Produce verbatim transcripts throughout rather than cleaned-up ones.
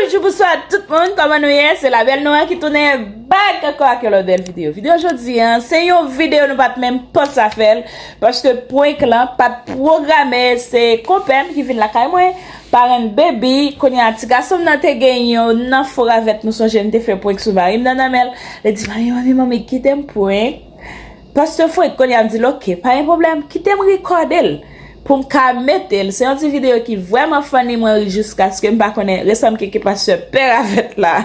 Bonjou, bonswa tout moun, kòman nou ye? Se la bèl nou an ki tounen back ankò ak yon lòt bèl videyo. Videyo jodi an, se yon videyo nou pa t menm panse a fè l, paske prank lan pa t pwograme, se konpè m ki vin lakay mwen, parenn baby, kounye a ti gason m nan te gen yon nan fo ravèt, nou sonje m te fè prank sou mari m nan nan men l, li di, "Manmi, manmi, manmi, kite m prank." Pastè Frank, kounye a m di l, "Oke, pa gen pwoblèm, kite m rekòde l pou m ka mete l." Se yon ti videyo ki vrèman funny, mwen ri jiskaske m pa konnen, resanm ke, ke pastè pè ravèt la.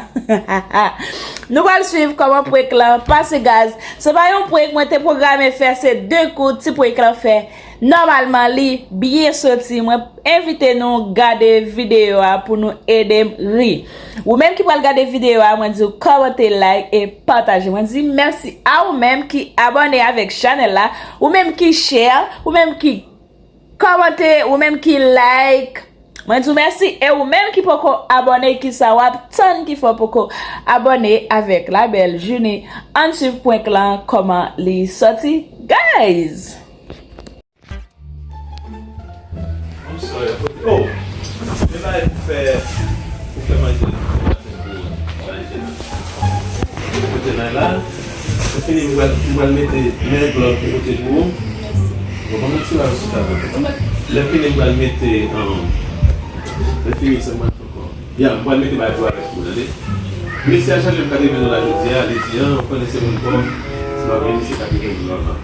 Nou pral swiv kòman prank lan pase, guys. Se pa yon prank mwen te pwograme fè, se de kou ti prank lan fè. Nòmalman, li byen soti. Mwen envite nou gade videyo a pou nou ede m ri. Ou menm ki pral gade videyo a, mwen di w kòmante, like e pataje. Mwen di mèsi a ou menm ki abòne avèk chanèl la, ou menm ki share, ou menm ki kòmante, ou menm ki like. Mwen di w mèsi e ou menm ki poko abòne, kisa w ap tann ki fè w poko abòne avèk la bèl Junie? Ann swiv prank lan, kòman li soti, guys! I'm sorry, I put, oh! Men bagay pou fè, pou fè manje nan maten pou manje nan. Kote nan la, lè fini m pral, m pral mete men glòv pou kote pou ou. Bon, ban mwen ti la sou tab la. Lè fini m pral mete, um, lè fini se mwen fè ankò. Ya, m pral mete bagay pou avèk ou, tande. Mesye a chanje m katrevyen dola jodi a, li di, an, ou konnen se moun pòv, si m ap vini se katrevyen dola la.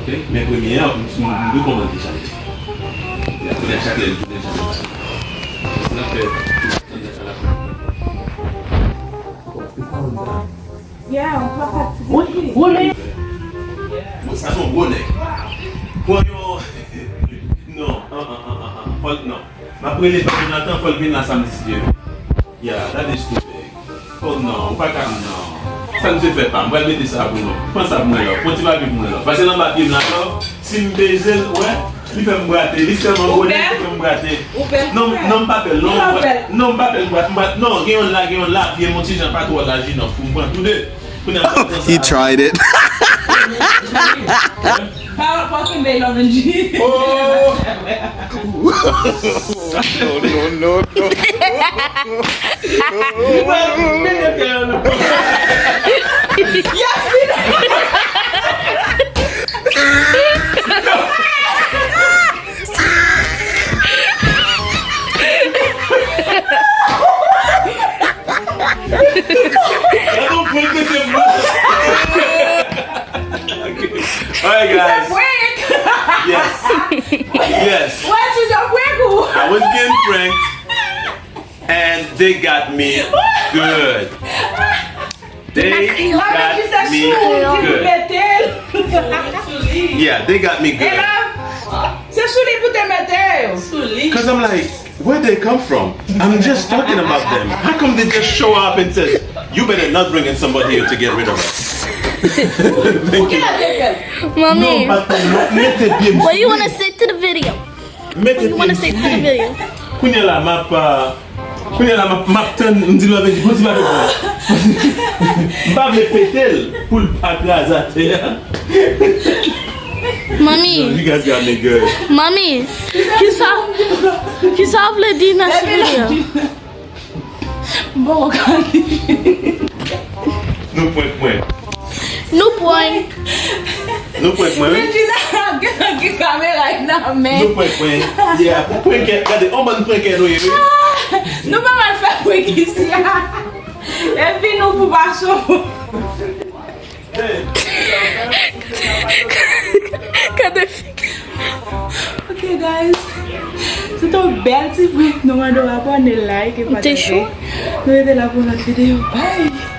Ok, men premye a, m sou m dwe kòmante chak lè. Ya, kounye a chak lè, m tounen chak lè. Paske n ap fè tout sa ala. Yeah, on va partir. Wi, wi, men. Bon, sa se yon gwo nèg. Pran yon, non, an, an, an, an, an, fò l, non. M ap rele Fabio Nathan, fò l vin la samdi, si Dye vle. Yeah, that is too big. Oh non, ou pa ka, non. Sa misye fè pa, m pral mete sa pou nou. Pran sa pou mwen, love. Pran ti papi pou mwen, love. Pase nan anba pye m la, love. Si m peze l, wè, li fè m brate. Li tèlman gwo nèg, li fè m brate. Non, non, m pa pè l, non. Non, m pa pè l, m pa, m pa, non, gen yon la, gen yon la, gen yon ti jan pa twò laj, non, pou m pran tou de. Kounye a, m pran sa. He tried it. Pa, pa kenbe l, Benji. Oh! No, no, no, no. Yes, Alright, guys. Yes. Yes. What is a prank? I was getting pranked, and they got me good. They got me good. Yeah, they got me good. Se sou li pou te mete yo. Sou li. 'Cause I'm like, where they come from? I'm just talking about them. How come they just show up and says, "You better not bring in somebody here to get rid of us"? Thank you. Mommy, no, but, no, mete pye m sou li. What do you want to say to the video? Mete pye m sou li. Kounye a la, m ap, uh, kounye a la, m ap, m ap tann, m di lòve di, bon, ti pa pran. M pa vle pete l pou l pa kraze atè a. Mami. You guys got me good. Mami, kisa, kisa w vle di nan ti videyo? Bon, kòman? Nou prank mwen. Nou prank. Nou prank mwen, wi. Regina, gen, gen kamera nan men. Nou prank mwen. Yeah, pou prank, gade, on bann prank nou ye, wi. Ah, nou pa mal fè prank isi a. Epi nou pou pa cho. Gade figi. Ok, guys. Se te yon bèl ti prank. Nou mande w abòne, like e pataje. Nou rete la pou yon lòt videyo. Bye.